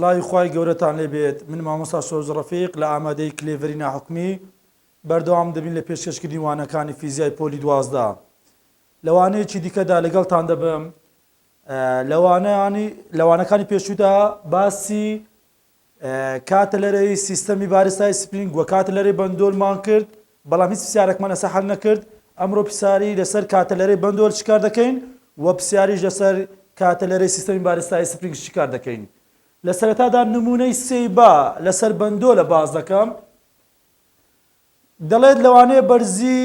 سڵاوی خوای گەورەتان لێ بێت من مامۆستا سۆز ڕەفیق لە ئامادەی کلێڤەری ناحکومی بەردەوام دەبین لە پێشکەشکردنی وانەکانی فیزیای پۆلی 12 لە وانەیەکی دیکەدا لەگەڵتان دەبم لەوانەیانی لەوانەکانی پێشوودا باسی کاتەلەرەی سیستەمی بارستای سپرینگ و کاتەلەرەی بەندۆلمان کرد، بەڵام هیچ پرسیارێکمان لەسەر حەل نەکرد، ئەمڕۆ پرسیاری لەسەر کاتەلەرەی بەندۆل شیکار دەکەین و پرسیاریش لەسەر کاتەلەرەی سیستەمی بارستای سپرینگ شیکار دەکەین. لە سەرەتادا نموونەی سێی با لەسەر بەندۆلە باس دەکەم. دەڵێت لەوانەیە بەرزی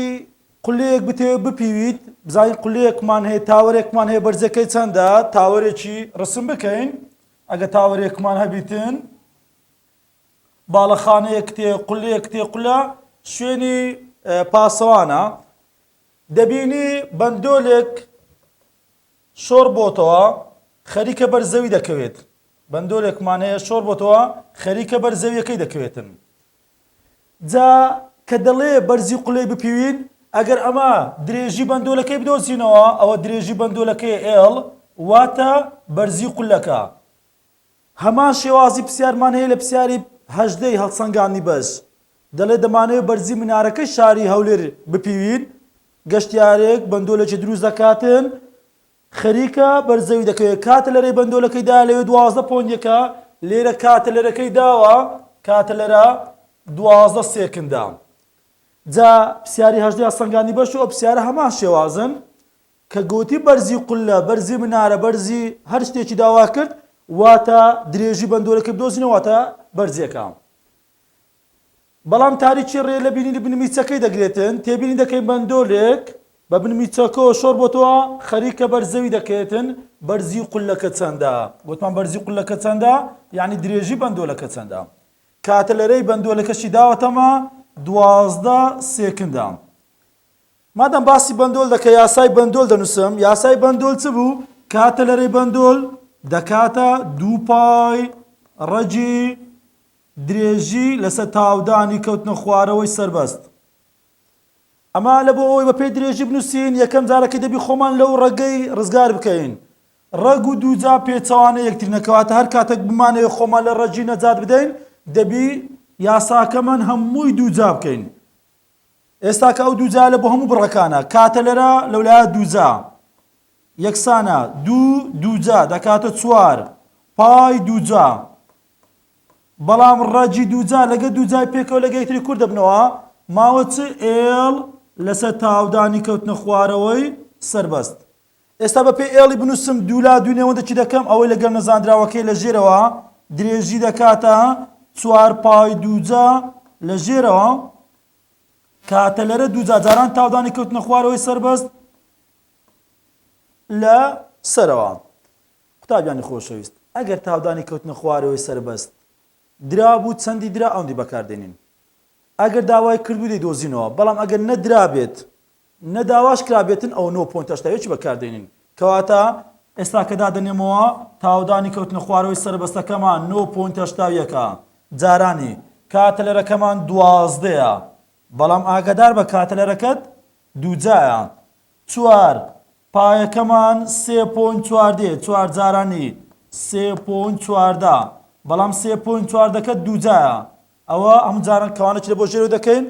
قولەیەک بتەوێت بپیویت، بزانین قولەیەکمان هەیە تاوەرێکمان هەیە بەرزەکەی چەندە، تاوەرێکی ڕسم بکەین، ئەگە تاوەرێکمان هەبیتن باڵەخانەیەک تێ قولەیەک تێ قولە شوێنی پاسەوانە دەبینی بەندۆلێک شۆڕ بۆتەوە خەریکە بەر زەوی دەکەوێت بەندۆلێکمان هەیە شۆڕ بۆتەوە خەریکە بەر زەویەکەی دەکەوێتن جا کە دەڵێ بەرزی قولەی بپیوین، ئەگەر ئەمە درێژی بەندۆلەکەی بدۆزینەوە، ئەوە درێژی بەندۆلەکەی L واتە بەرزی قولەکە. هەمان شێوازی پرسیارمان هەیە لە پرسیاری هەژدەی هەڵسەنگاندنی بەش. دەڵێ دەمانەوێ بەرزی منارەکەی شاری هەولێر بپیوین، گەشتیارێک بەندۆلێکی دروست دەکاتن، خەریکە بەر زەوی دەکەوێت کاتە لەرەی بەندۆلەکەی دا لەوێ 12 point یەکە لێرە کاتە لەرەکەی داوە کاتە لەرە 12 سێکندا جا پرسیاری هەژدە سەنگانی بەش و ئەو پرسیارە هەمان شێوازن کە گوتی بەرزی قولە بەرزی منارە بەرزی هەر شتێکی داوا کرد واتە درێژی بەندۆلەکە بدۆزینەوە واتە بەرزیەکە بەڵام تاریکی ڕێ لە بینینی بنمیچەکەی دەگرێتن، تێبینی دەکەین بەندۆلێک بە بنمیچەکەوە شۆڕ بۆتەوە خەریکە بەر زەوی دەکەوێتن، بەرزی قوللەکە چەندە؟ گوتمان بەرزی قوللەکە چەندە؟ یانی درێژی بەندۆلەکە چەندە؟ کاتەلەرەی بەندۆلەکەشی داوەتەمە 12 سێکندە. مادام باسی بەندۆل دەکە یاسای بەندۆل دەنووسم، یاسای بەندۆل چ بوو؟ کاتەلەرەی بەندۆل دەکاتە دوو پای ڕەگی درێژی لەسەر تاودانی کەوتنە خوارەوەی سەربەست. ئەمە لە بۆ ئەوەی بەپێی درێژی بنووسین یەکەم جارەکەی دەبی خۆمان لەو ڕەگەی ڕزگار بکەین. ڕەگ و دووجا پێچەوانەی یەکترینە کەواتە هەر کاتێک بمانەوێت خۆمان لە ڕەگی نەجات بدەین دەبی یاساکەمان هەمووی دووجا بکەین. ئێستا کە ئەو دووجا لە بۆ هەموو بڕەکانە کاتەلەرە لەولایە دووجا یەکسانە دوو دووجا دەکاتە چوار پای دووجا بەڵام ڕەگی دووجا لەگە دووجای پێکەوە لەگە یەکتری کورت دەبنەوە ماوە چ L لەسەر تاودانی کەوتنە خوارەوەی سەربەست ئێستا بە پێی L ی بنووسم دوولا دوو نێوەندەکی دەکەم ئەوەی لەگەڵ نەزاندراوەکەی لە ژێرەوە درێژی دەکاتە چوار پای دووجا لە ژێرەوە کاتەلەرە دووجا جاران تاودانی کەوتنە خوارەوەی سەربەست لە سەرەوە قوتابیانی خۆشەویست ئەگەر تاودانی کەوتنە خوارەوەی سەربەست درابوو چەندی درا ئەوەندی بەکاردێنین ئەگەر داوای کردبوو دەیدۆزینەوە بەڵام ئەگەر نەدرابێت نە داواش کرابێتن ئەوە نۆ point 81 بەکاردێنین کەواتە ئێستا کە دادەنێمەوە تاودانی کەوتنە خوارەوەی سەربەستەکەمان نۆ point 81ە جارانی کاتەلەرەکەمان دوازدەیە بەڵام ئاگادار بە کاتەلەرەکەت دووجایە چوار پایەکەمان سێ point چواردەیە چوار جارانی سێ point 14 بەڵام سێ point چواردەکە دووجایە ئەوە هەموو جاران کەوانەکی لە بۆ ژێرەوە دەکەین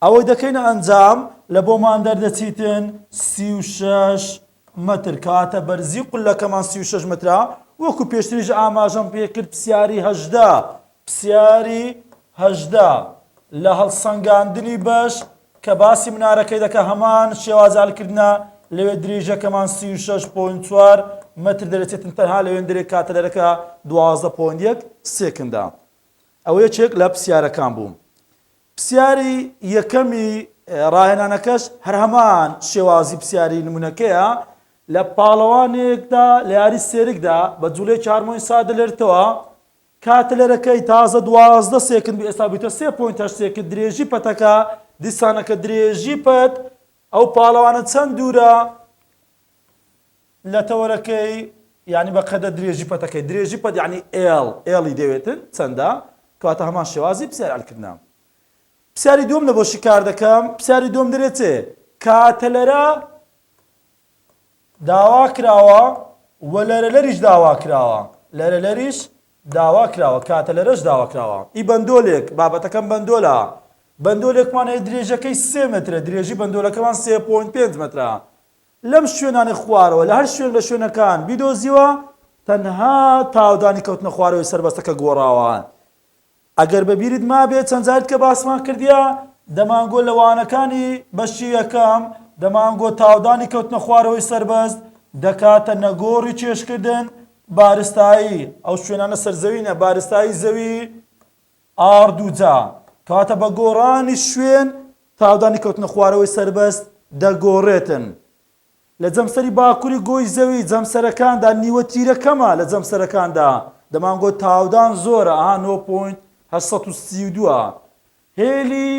ئەوەی دەکەینە ئەنجام لە بۆمان دەردەچیتن 36 مەتر کەواتە بەرزی قولەکەمان 36 مەترە وەکو پێشتریش ئاماژەم پێکرد پرسیاری هەژدە پرسیاری 18 لە هەڵسەنگاندنی بەش کە باسی منارەکەی دەکا هەمان شێوازی حەلکردنە لەوێ درێژەکەمان 36.4 مەتر دەرەچێتن تەنها لەوێندرێ کاتەلەرەکە 12.1 سێکندە ئەوە یەکێک لە پرسیارەکان بوو. پرسیاری یەکەمی ڕاهێنانەکەش هەر هەمان شێوازی پرسیاری نمونەکەیە لە پاڵەوانێکدا لە یاری سێرکدا بە جوڵەیەکی هارمۆنی سادە لەرتەوە کاتەلەرەکەی تازە 12 سێکند بوو ئێستا بوویتە سێ point هەشت سێکند درێژی پەتەکە دیسانەکە درێژی پەت ئەو پاڵەوانە چەند دوورە لە تەوەرەکەی یانی بە قەدە درێژی پەتەکەی درێژی پەت یانی L L ی دەوێتن چەندە کەواتە هەمان شێوازی پرسیار ئەلکردنە پرسیاری دووەم لە بۆ شیکار دەکەم پرسیاری دووەم دەرێت چێ کاتەلەرە داوا کراوە و لەرەلەریش داوا کراوە لەرەلەریش. داوا کراوە، کاتەلەرەش داوا کراوە. ئی بەندۆلێک، بابەتەکەم بەندۆلە. بەندۆلێکمان هەیە درێژەکەی سێ مەترە، درێژی بەندۆلەکەمان سێ point پێنج مەترە. لەم شوێنانەی خوارەوە لە هەر شوێن لە شوێنەکان بیدۆزیوە تەنها تاودانی کەوتنە خوارەوەی سەربەستەکە گۆڕاوە. ئەگەر بە بیرت مابێت چەند جارێک کە باسمان کردیە دەمانگۆ لە وانەکانی بەشی یەکەم دەمانگۆ تاودانی کەوتنە خوارەوەی سەربەست دەکاتە نەگۆڕی کێشکردن بارستایی ئەو شوێنانە سەرزەوینە بارستایی زەوی ئاڕ دووجا کەواتە بە گۆڕانی شوێن تاودانی کەوتنە خوارەوەی سەربەست دەگۆڕێتن. لە جەمسەری باکوری گۆی زەوی جەمسەرەکاندا نیوە تیرە کەمە لە جەمسەرەکاندا دەمانگۆت تاودان زۆرە ئەها نۆ point 832 ە هێلی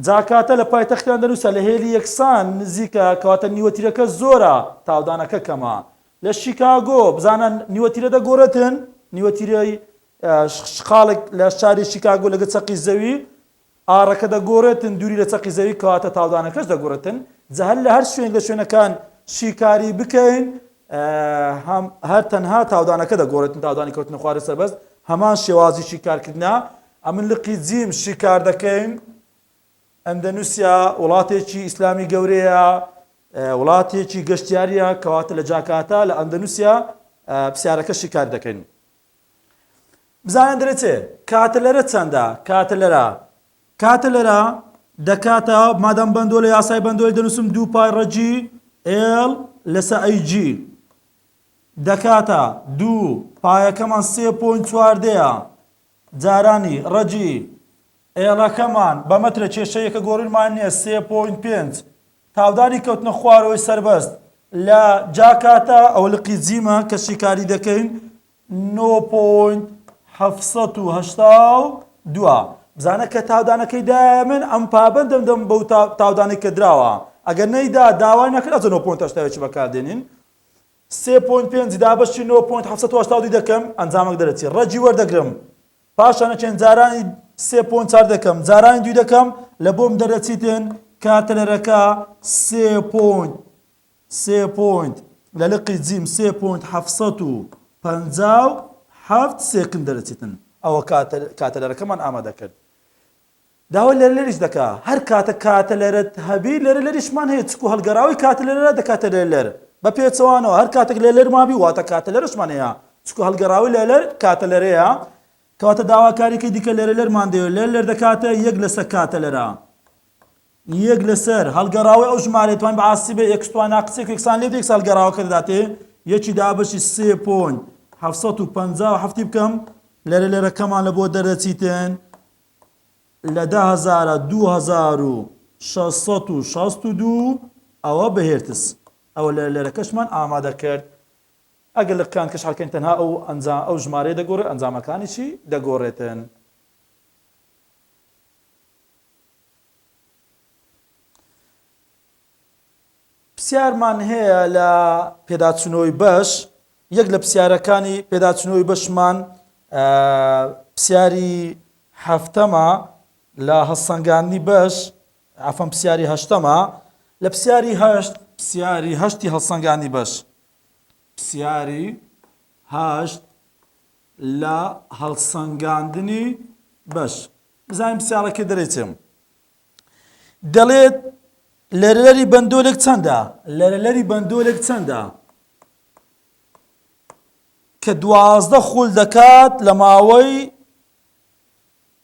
جاکاتە لە پایتەختیان دەنووسە لە هێلی یەکسان نزیکە کەواتە نیوە تیرەکە زۆرە تاودانەکە کەمە لە شیکاگۆ بزانە نیوە تیرە دەگۆڕێتن نیوە تیرەی خاڵێک لە شاری شیکاگۆ لەگە چەقی زەوی ئاڕەکە دەگۆڕێتن دووری لە چەقی زەوی کەواتە تاودانەکەش دەگۆڕێتن جا هەر لە هەر شوێنێک لە شوێنەکان شیکاری بکەین هەم هەر تەنها تاودانەکە دەگۆڕێتن تاودانی کەوتنە خوارە سەربەست هەمان شێوازی شیکارکردە ئەمن لقی جیم شیکار دەکەین ئەندەنوسیا وڵاتێکی ئیسلامی گەورەیە وڵاتێکی گەشتیاریە کەواتە لە جاکاتا لە ئەندەنوسیا پرسیارەکە شیکار دەکەین بزانە دەرەچێ کاتەلەرە چەندە؟ کاتەلەرە کاتەلەرە دەکاتە مادەم بەندۆ لە یاسای بەندۆی دەنووسم دوو پای ڕەجی ئێڵ لەسە ئەی جی دەکاتە دوو پایەکەمان سێ point چواردەیە جارانی ڕەجی ئێڵەکەمان بە مەترە کێشەیەکە گۆڕینمان نییە سێ point پێنج تاودانی کەوتنە خوارەوەی سەربەست لە جاکاتە ئەوە لقی جیمە کە شیکاری دەکەین نۆ point 782 بزانە کە تاودانەکەی دایە من ئەم پابەندم دەم بەو تاودانەی کە دراوە ئەگەر نەیدا داوای نەکرد ئەجە نۆ point هەشتاوێکی بەکاردێنین سێ point پێنج دابەشی نۆ point 782 دەکەم ئەنجامەک دەرەچێت ڕەجی وەردەگرم پاشان ئەچێن جارانی سێ point چار دەکەم جارانی دوی دەکەم لە بۆم دەرەچیتن کاتەلەرەکە سێ point سێ point لە لقی جیم سێ point 757 second دەرەچیتن ئەوە کاتەلەرەکەمان ئامادە کرد داوای لەرەلەریش دەکا هەر کاتە کاتەلەرت هەبی لەرەلەریشمان هەیە چکو هەڵگەڕاوەی کاتەلەرە دەکاتە لەرەلەر بە پێچەوانەوە هەر کاتێک لەرەلەرمان بی واتە کاتەلەرشمان هەیە چکو هەڵگەڕاوەی لەرەلەر کاتەلەرەیە کەواتە داواکاریەکەی دیکە لەرەلەرمان دەوێت لەرەلەر دەکاتە یەک لەسەر کاتەلەرە یەک لەسەر هەڵگەڕاوەی ئەو ژمارەیە توان بە ئاستی بێ x توان ناقسێک یەکسان لێ یەکسان هەڵگەڕاوەکە دەداتێ یەکی دابەشی سێ point 757 بکەم لەرەلەرەکەمان لە بۆ دەردەچیتن لە دە هەزارە 2662 ئەوە بە هێرتز ئەوە لە لەرەکەشمان ئامادە کرد ئەگەر لە کان کەش حەلکەین تەنها ئەو ئەنجام ئەو ژمارەیە دەگۆڕێت ئەنجامەکانیشی دەگۆڕێتن. پرسیارمان هەیە لە پێداچوونەوەی بەش یەک لە پرسیارەکانی پێداچوونەوەی بەشمان پرسیاری هەفتەمە لە هەڵسەنگاندنی بەش عەفوەن پرسیاری هەشتەمە لە پرسیاری هەشت پرسیاری هەشتی هەڵسەنگاندنی بەش پرسیاری هەشت لە هەڵسەنگاندنی بەش بزانین پرسیارەکە دەرێ دەڵێت لەرەلەری بەندۆلێک چەندە؟ لەرەلەری بەندۆلێک چەندە؟ کە 12 خول دەکات لە ماوەی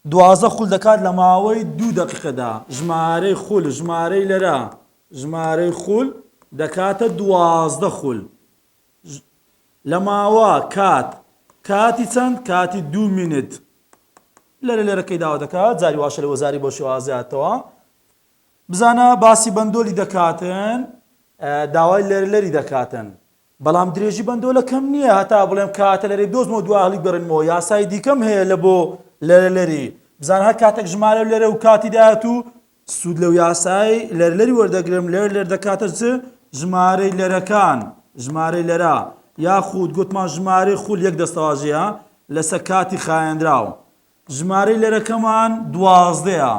12 خول دەکات لە ماوەی دوو دقیقەدا ژمارەی خول ژمارەی لەرە ژمارەی خول دەکاتە دوازدە خول لە ماوە کات کاتی چەند کاتی دوو minute لەرە لەرەکەی داوا دەکات جاری واشە لە وەزاری بۆ شێوازیاتەوە بزانە باسی بەندۆلی دەکاتن داوای لەرلەری دەکاتن بەڵام درێژی بەندۆلە کەم نییە هەتا بڵێم کاتە لەرەی دۆزمەوە دوا هەڵی گەڕێنمەوە یاسای دیکەم هەیە لە بۆ لەرەلەری بزانە هەر کاتێک ژمارە لەرە و کاتی داهات و سوود لەو یاسای لەرلەری وەردەگرم لەر لەر دەکاتە چ ژمارەی لەرەکان ژمارەی لەرە یاخود گوتمان ژمارەی خول یەک دەستەواژەیە لەسەر کاتی خایەنراو ژمارەی لەرەکەمان دوازدەیە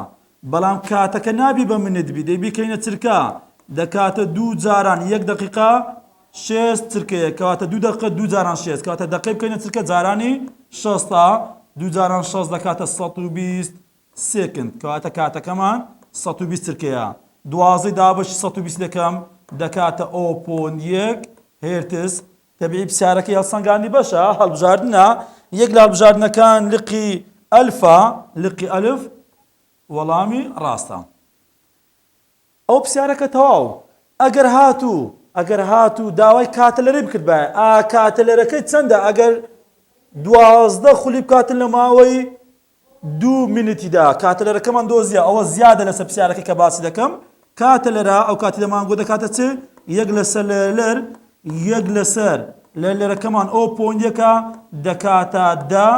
بەڵام کاتەکە نابی بە minute بی دەی بیکەینە چرکە دەکاتە دوو جاران یەک دقیقە. شێست چرکەیە کەواتە دوو دەقە دوو جاران شێست کەواتە دەقەی بکەینە چرکە جارانی شەستە دوو جاران شەست دەکاتە 120 second کەواتە کاتەکەمان 120 چرکەیە دوازدەی دابەشی 120 دەکەم دەکاتە o point یەک هێرتز تەبیعی پرسیارەکەی هەڵسەنگاندنی بەشە هەڵبژاردنە یەک لە هەڵبژاردنەکان لقی ئەلفە لقی ئەلف وەڵامی ڕاستە. ئەوە پرسیارەکە تەواو ئەگەر هاتوو ئەگەر هاتوو داوای کاتەلەرەی بکردبایە ئا کاتەلەرەکەی چەندە ئەگەر 12 خولی بکاتن لە ماوەی دوو منتیدا کاتەلەرەکەمان دۆزیە ئەوە زیادە لەسەر پرسیارەکە کە باسی دەکەم کاتەلەرە ئەو کاتی دەمانگۆ دەکاتە چ یەک لەسەر لەلەر یەک لەسەر لەلەرەکەمان o point یەکە دەکاتە دە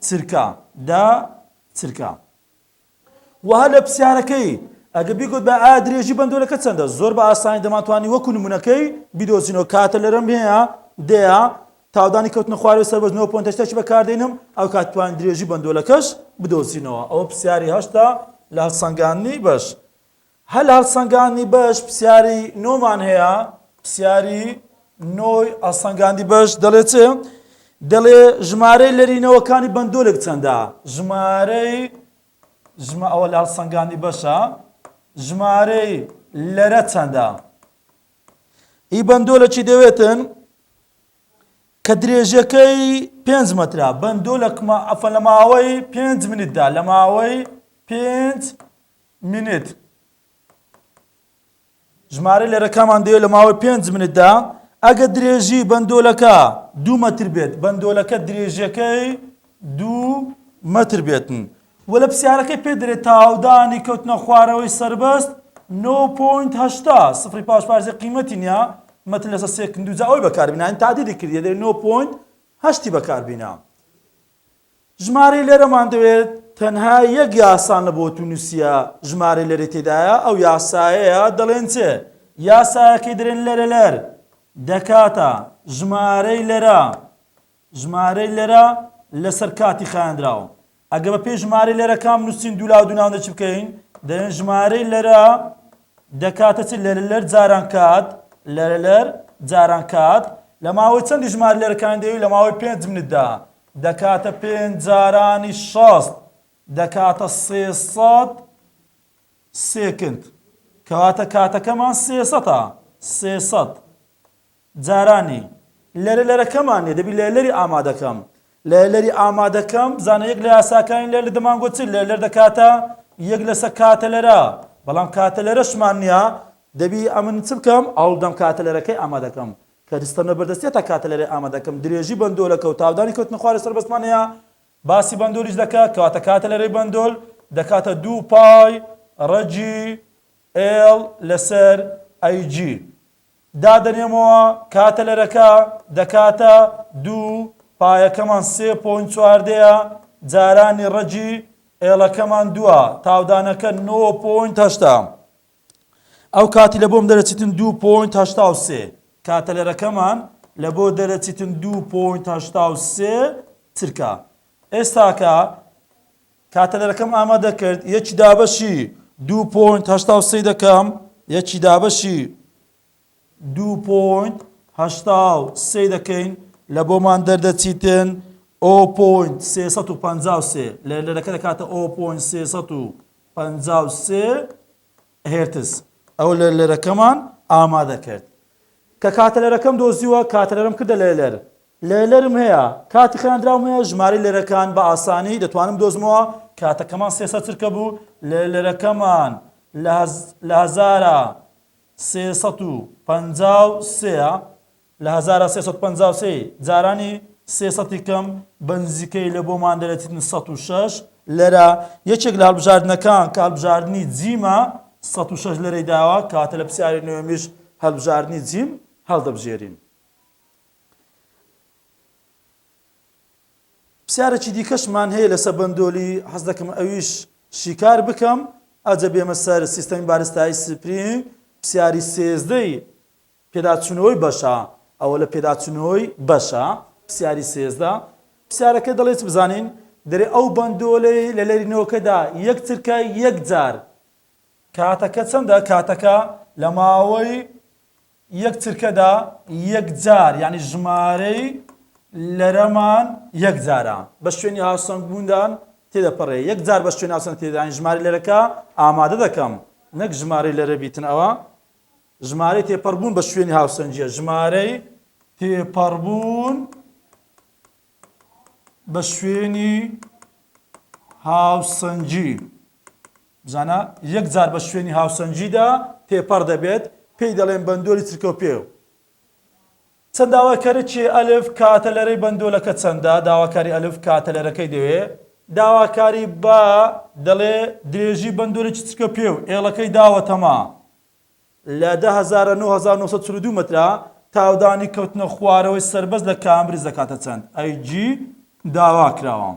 چرکە دە چرکە وە هەر لە پرسیارەکەی ئەگەر بیگوتبا ئایا درێژی بەندۆلەکە چەندە زۆر بە ئاسانی دەمانتوانی وەکو نمونەکەی بیدۆزینەوە کاتە لەرەم هەیە دەیە تاودانی کەوتنە خوارەوەی سەربەست نۆ point هەشتاکی بەکاردێنم ئەو کات توانین درێژی بەندۆلەکەش بدۆزینەوە ئەوە پرسیاری هەشتا لە هەڵسەنگاندنی بەش هەر لە هەڵسەنگاندنی بەش پرسیاری نۆمان هەیە، پرسیاری نۆی هەڵسەنگاندی بەش دەڵێ چ؟ دەڵێ ژمارەی لەرینەوەکانی بەندۆلێک چەندە؟ ژمارەی ژمە ئەوە لە هەڵسەنگاندنی بەشە ژمارەی لەرە چەندە؟ ئی بەندۆلەکی دەوێتن کە درێژەکەی پێنج مەترە بەندۆلەکمە ئەفە لە ماوەی پێنج منتدا لە ماوەی پێنج منت ژمارەی لەرەکەمان دەوێت لە ماوەی پێنج منتدا ئەگە درێژی بەندۆلەکە دوو مەتر بێت بەندۆلەکە درێژیەکەی دوو مەتر بێتن و لە پرسیارەکەی پێ دەرێت تاودانی کەوتنە خوارەوەی سەربەست 9.8 سفری پاش پارزی قیمەتی نییە مەتر لەسەر second دوو جا ئەوی بەکاربینان تعدیلی کردیە دەێت 9.8 بەکاربینە ژمارەی لەرەمان دەوێت تەنها یەک یاسان لە بۆ تونسیە ژمارەی لەرەی تێدایە ئەو یاسایەیە دەڵێن چ یاسایەکەی دەرێن لەرە لەر دەکاتە ژمارەی لەرە ژمارەی لەرە لەسەر کاتی خایەندراو ئەگە بە پێی ژمارەی لەرەکان نووسین دوو لاو دوو ناوەندە چی بکەین دەڵێن ژمارەی لەرە دەکاتە چ لەرە لەر جاران کات لەرە لەر جاران کات لە ماوەی چەندی ژمارە لەرەکان دەوی لە ماوەی پێنج منتدا دەکاتە پێنج جارانی 60 دەکاتە 300 second کەواتە کاتەکەمان سێسەتە 300 جارانی لەرە لەرەکەمان نیە دەبی لە لەری ئامادەکەم لە لەری ئامادەکەم بزانە یەک لە یاساکانی لە لە دەمانگۆ چ لە لەر دەکاتە یەک لەسەر کاتە لەرە بەڵام کاتە لەرەشمان نییە دەبی ئەمن چ بکەم ئەوڵدەم کاتە لەرەکەی ئامادەکەم کە دستەم لە بەردەستیە تا کاتە لەرەی ئامادەکەم درێژی بەندۆلەکە و تاودانی کەوتنە خوارێ سەربەستمان هەیە باسی بەندۆلیش دەکا کەواتە کاتە لەرەی بەندۆل دەکاتە دوو پای ڕەگی L لەسەر ئەی جی دادەنێمەوە کاتە لەرەکە دەکاتە دوو پایەکەمان سێ point چواردەیە جارانی ڕەگی L ەکەمان دووە تاودانەکە نۆ point هەشتا ئەو کاتی لە بۆم دەرەچیتن دوو point 83 کاتە لەرەکەمان لە بۆ دەرەچیتن دوو point 83 چرکە ئێستاکە کاتە لەرەکەم ئامادە کرد یەکی دابەشی دوو point 83 دەکەم یەکی دابەشی دوو point 83 دەکەین لە بۆمان دەردەچیتن o point 353 لە لەرەکە دەکاتە o point 353 هێرتز ئەوە لە لەرەکەمان ئامادە کرد کە کاتەلەرەکەم دۆزیوە کاتەلەرم کردە لەلەر لەلەرم هەیە کاتی خەیاندراوم هەیە ژمارەی لەرەکان بە ئاسانی دەتوانم دۆزمەوە کاتەکەمان سێسە چرکە بوو لەلەرەکەمان لە هەزارە 353 لە 1353 جارانی سێ سەتی کەم بە نزیکەی لە بۆمان دەرەچیتن 106 لەرە، یەکێک لە هەڵبژاردنەکان کە هەڵبژاردنی جیمە 106 لەرەی داوە، کەواتە لە پرسیاری نۆیەمیش هەڵبژاردنی جیم هەڵدەبژێرین. پرسیارێکی دیکەشمان هەیە لەسەر بەندۆلی حەز دەکەم ئەویش شیکار بکەم ئەجە بێمە سەر سیستەمی بارستایی spring پرسیاری سێزدەی پێداچوونەوەی بەشە، ئەوە لە پێداچوونەوەی بەشە، پرسیاری 13. پرسیارەکە دەڵێ چ بزانین؟ دەرێ ئەو بەندۆلەی لە لەرینەوەکەدا یەک چرکە یەک جار. کاتەکە چەندە؟ کاتەکە لە ماوەی یەک چرکەدا یەک جار یعنی ژمارەی لەرەمان یەک جارە بە شوێنی هاوسەنگبووندان تێدەپەڕێ یەک جار بە شوێن هاوسەنگ تێدانی ژمارەی لەرەکە ئامادە دەکەم نەک ژمارەی لەرە بیتن ئەوە ژمارەی تێپەڕبوون بە شوێنی هاوسەنگیە ژمارەی تێپەڕبوون بە شوێنی هاوسەنگی بزانە یەک جار بە شوێنی هاوسەنگیدا تێپەڕ دەبێت پێی دەڵێن بەندۆلی چرکەوپێو. چەند داواکارێکی ئەلف کاتە لەرەی بەندۆلەکە چەندە؟ داواکاری ئەلف کاتە لەرەکەی دەوێ. داواکاری با دەڵێ درێژی بەندۆلێکی چرکەپێو ئێڵەکەی داوەتەما لە 10942 مەترە، تاودانی کەوتنە خوارەوەی سەربەست لە کامبریج دەکاتە چەند؟ ئەی جی داواکراوە.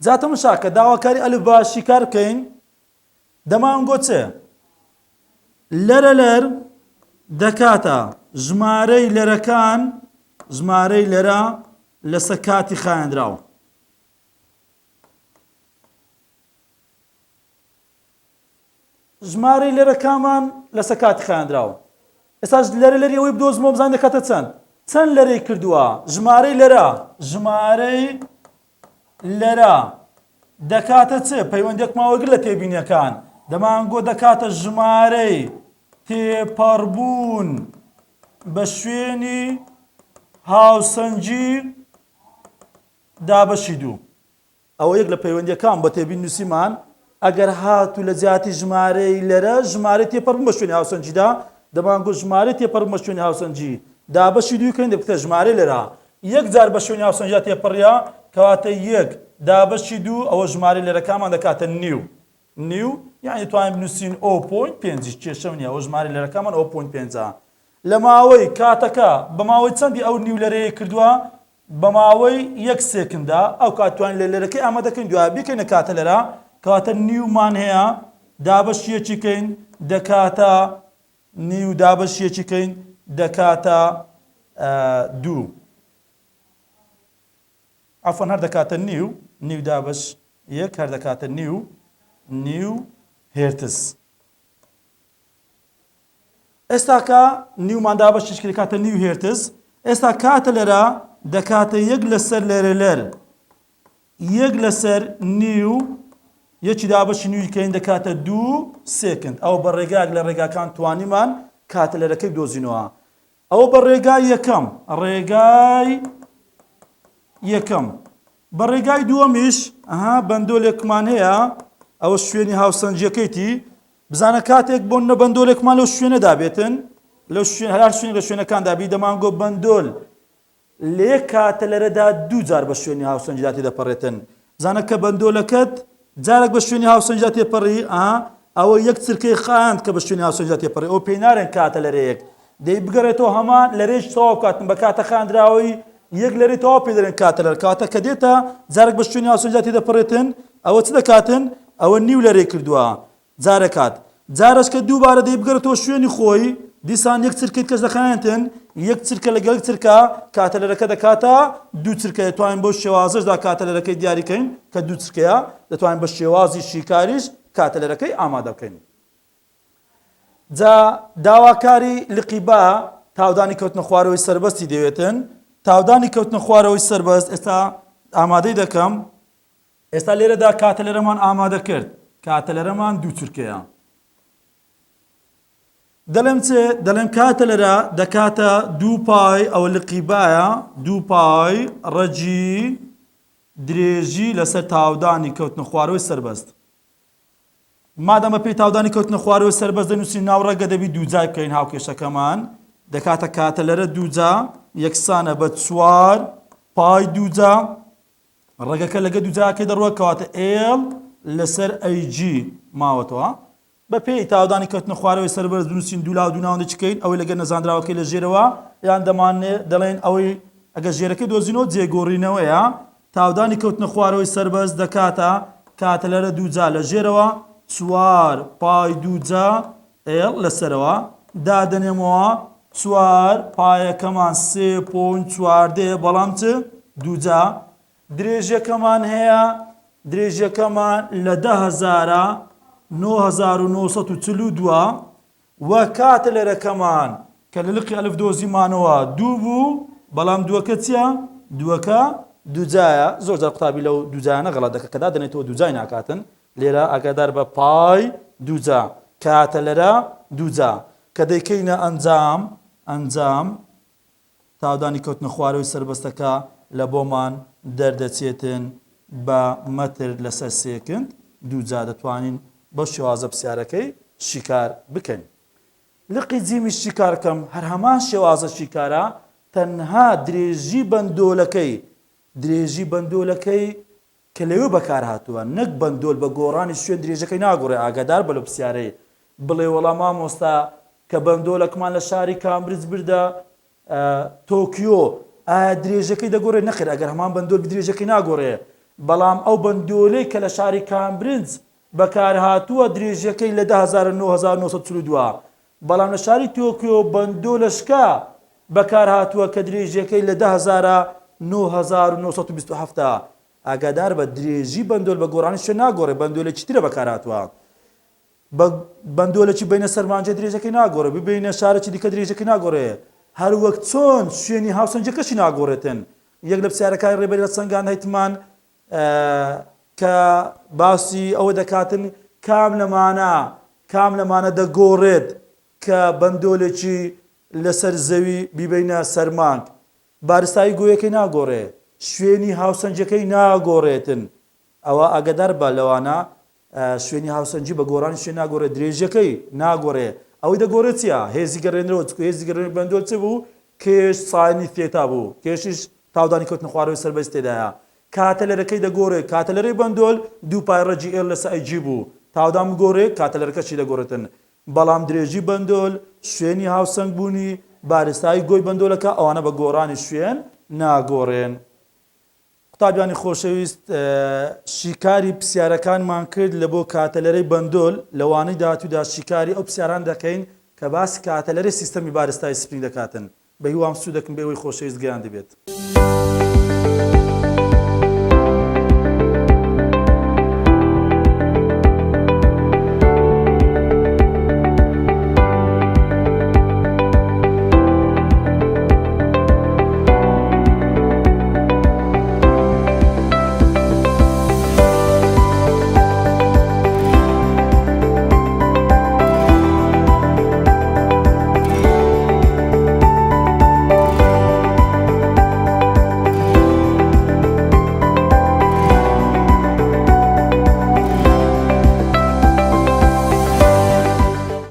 جا تەمەشاکە داواکاری ئەلف با شیکار بکەین دەمانگۆ چ لەرە لەر دەکاتە ژمارەی لەرەکان ژمارەی لەرە لەسەر کاتی خایەندراو. ژمارەی لەرەکانمان لەسەر کاتی خایەندراو. ئێستاش لەرە لەری ئەوەی بدۆزمەوە بزانین دەکاتە چەند. چەند لەرەی کردووە؟ ژمارەی لەرە ژمارەی لەرە دەکاتە چ؟ پەیوەندێکمان وەرگر لە تێبینیەکان دەمانگۆ دەکاتە ژمارەی تێپەڕبوون بە شوێنی هاوسەنگی دابەشی دوو. ئەوە یەک لە پەیوەندیەکان بە تێبین نووسیمان ئەگەر هاتوو لە جیاتی ژمارەی لەرە ژمارەی تێپەڕبوون بە شوێنی هاوسەنگیدا دەمانگوت ژمارەی تێپەڕبوون بە شوێنی هاوسەنگی دابەشی دووی کەین دەبێتە ژمارەی لەرە یەک جار بە شوێنی هاوسەنگیدا تێپەڕیە کەواتە یەک دابەشی دوو ئەوە ژمارەی لەرەکانمان دەکاتە نیو نیو یعنی دەتوانین بنووسین o point پێنجیش کێشەم نییە ئەوە ژمارەی لەرەکانمان o point پێنجە لە ماوەی کاتەکە بە ماوەی چەندی ئەو نیو لەرەیە کردووە بە ماوەی یەک سێکندا ئەو کات توانین لە لەرەکەی ئامادەکەین دوای بیکەینە کاتە لەرە کەواتە نیومان هەیە دابەش یەکی کەین دەکاتە نیو دابەش یەکی کەین دەکاتە دوو عەفوەن هەر دەکاتە نیو نیو دابەش یەک هەر دەکاتە نیو نیو هێرتز ئێستاکە نیومان دابەشیش کرد دەکاتە نیو هێرتز ئێستا کاتە لەرە دەکاتە یەک لەسەر لەرە لەر یەک لەسەر نیو یەکی دابەشی نیوی کەین دەکاتە دوو second ئەوە بە ڕێگایەک لە ڕێگاکان توانیمان کاتە لەرەکەی بدۆزینەوە ئەوە بە ڕێگای یەکەم ڕێگای یەکەم بە ڕێگای دووەمیش ئەها بەندۆلێکمان هەیە ئەوە شوێنی هاوسەنگیەکەیتی بزانە کاتێک بۆ نە بەندۆلێکمان لەو شوێنەدا بێتن لەو شوێن هەر شوێن لە شوێنەکاندا بی دەمانگۆ بەندۆل لە یەک کاتە لەرەدا دوو جار بە شوێنی هاوسەنگیدا تێدەپەڕێتن. بزانە کە بەندۆلەکەت جارێک بە شوێنی هاوسەنگیدا تێپەڕی، ئا، ئەوە یەک چرکەی خایاند کە بە شوێنی هاوسەنگیدا تێپەڕی، ئەوە پێی نارێن کاتە لەرەیەک. دەی بگەڕێتەوە هەمان لەرەیش تەواو بکاتن بە کاتە خایاندراوەی یەک لەرەی تەواو پێ دەرێن کاتە لەرە. کەواتە کە دێتە جارێک بە شوێنی هاوسەنگیدا تێدەپەڕێتن، ئەوە چ دەکاتن؟ ئەوە نیو لەرەی کردووە. جارەکات جارەش کە دووبارە دەیبگەرێتەوە شوێنی خۆی دیسان یەک چرکەی کەس دەخایەنتن یەک چرکە لەگەڵ چرکە کاتەلەرەکە دەکاتە دوو چرکە دەتوانین بەو شێوازەشدا کاتەلەرەکەی دیاریکەین کە دوو چرکەیە دەتوانین بە شێوازی شیکاریش کاتەلەرەکەی ئامادە بکەین جا داواکاری لقی با تاودانی کەوتنە خوارەوەی سەربەستی دەوێتن تاودانی کەوتنە خوارەوەی سەربەست ئێستا ئامادەی دەکەم ئێستا لێرەدا کاتەلەرەمان ئامادە کرد، کاتەلەرەمان دوو چرکەیە. دەڵێم چ؟ دەڵێم کاتەلەرە دەکاتە دوو پای، ئەوە لقی بایە، دوو پای ڕەگی درێژی لەسەر تاودانی کەوتنە خوارەوەی سەربەست. مادام بە پێی تاودانی کەوتنە خوارەوەی سەربەست دەنووسین ناو ڕەگە دەبی دووجای بکەین هاوکێشەکەمان دەکاتە کاتەلەرە دووجا یەکسانە بە چوار پای دووجا ڕەگەکە لەگە دووجاکەی دەڕوە کەواتە L لەسەر AG ماوەتەوە بە پێی تاودانی کەوتنە خوارەوەی سەربەرز بنووسین دوو لاو دوو ناوەندی چکەین ئەوەی لەگەر نەزانراوەکەی لە ژێرەوە یان دەمانێ دەڵێن ئەوەی ئەگە ژێرەکەی دۆزینەوە جێگۆڕینەوەیە تاودانی کەوتنە خوارەوەی سەربەرز دەکاتە کاتە لەرە دووجا لە ژێرەوە چوار پای دووجا L لەسەرەوە دادەنێمەوە چوار پایەکەمان سێ point چواردەیە بەڵام چ دووجا درێژیەکەمان هەیە درێژیەکەمان لە دە هەزارە 9942. وە کاتە لەرەکەمان کە لە لقی ئەلف دۆزیمانەوە دوو بوو بەڵام دووەکە چییە؟ دووەکە دووجایە زۆر جار قوتابی لەو دووجایانە غەڵەت دەکە کە دادەنێتەوە دووجای ناکاتن لێرە ئاگادار بە پای دووجا کاتە لەرە دووجا کە دەیکەینە ئەنجام ئەنجام تاودانی کەوتنە خوارەوەی سەربەستەکە لە بۆمان دەردەچێتن بە مەتر لەسەر second دووجا دەتوانین بەو شێوازە پرسیارەکەی شیکار بکەین. لقی جیمیش شیکار کەم هەر هەمان شێوازە شیکارە تەنها درێژی بەندۆلەکەی درێژی بەندۆلەکەی کە لەوێ بەکار هاتووە نەک بەندۆل بە گۆڕانی شوێن درێژەکەی ناگۆڕێ ئاگادار بە لەو پرسیارەی بڵێ وەڵا مامۆستا کە بەندۆلەکمان لە شاری کامبرج بردە تۆکیۆ ئایا درێژەکەی دەگۆڕێ نەخێر ئەگەر هەمان بەندۆل درێژەکەی ناگۆڕێ بەڵام ئەو بەندۆلەی کە لە شاری کامبرج بەکارهاتووە درێژەکەی لە 10942 بەڵام لە شاری تۆکیۆ بەندۆلەشکە بەکارهاتووە کە درێژیەکەی لە 10,000 9927 ە. ئاگاداربە درێژی بەندۆل بە گۆڕانی شوێن ناگۆڕێ بەندۆلێکی ترە بەکارهاتووە. بە بەندۆلێکی بینە سەرمانجێ درێژەکەی ناگۆڕێ ببینە شارێکی دیکە درێژەکەی ناگۆڕێ هەر وەک چۆن شوێنی هاوسەنگیەکەشی ناگۆڕێتن. یەک لە پرسیارەکانی ڕێبەری هەڵسەنگاند هەیتمان کە باسی ئەوە دەکاتن کام لەمانە کام لەمانە دەگۆڕێت کە بەندۆلێکی لەسەر زەوی بیبەینە سەر مانگ بارستایی گۆیەکەی ناگۆڕێ شوێنی هاوسەنگیەکەی ناگۆڕێتن ئەوە ئاگادار بە لەوانە شوێنی هاوسەنگی بە گۆڕانی شوێن ناگۆڕێ درێژیەکەی ناگۆڕێ ئەوەی دەگۆڕێ چیە هێزی گەڕێنەرەوە چکو هێزی گەڕێنەرەوەی بەندۆل چ بوو کێش sine ی theta بوو کێشیش تاودانی کەوتنە خوارەوەی سەربەرز تێدایە کاتەلەرەکەی دەگۆڕێ کاتەلەرەی بەندۆل دوو پای ڕەگی L لەسەر ئەی جی بوو تاودان بگۆڕێ کاتەلەرەکەشی دەگۆڕێتن بەڵام درێژی بەندۆل شوێنی هاوسەنگ بوونی بارستایی گۆی بەندۆلەکە ئەوانە بە گۆڕانی شوێن ناگۆڕێن. قوتابیانی خۆشەویست شیکاری پرسیارەکانمان کرد لە بۆ کاتەلەرەی بەندۆل، لە وانەی داهاتوودا شیکاری ئەو پرسیارانە دەکەین کە باسی کاتەلەرەی سیستەمی بارستایی سپرینگ دەکاتن. بەهیوام سوودەکم بە ئێوەی خۆشەویست گەیاندبێت.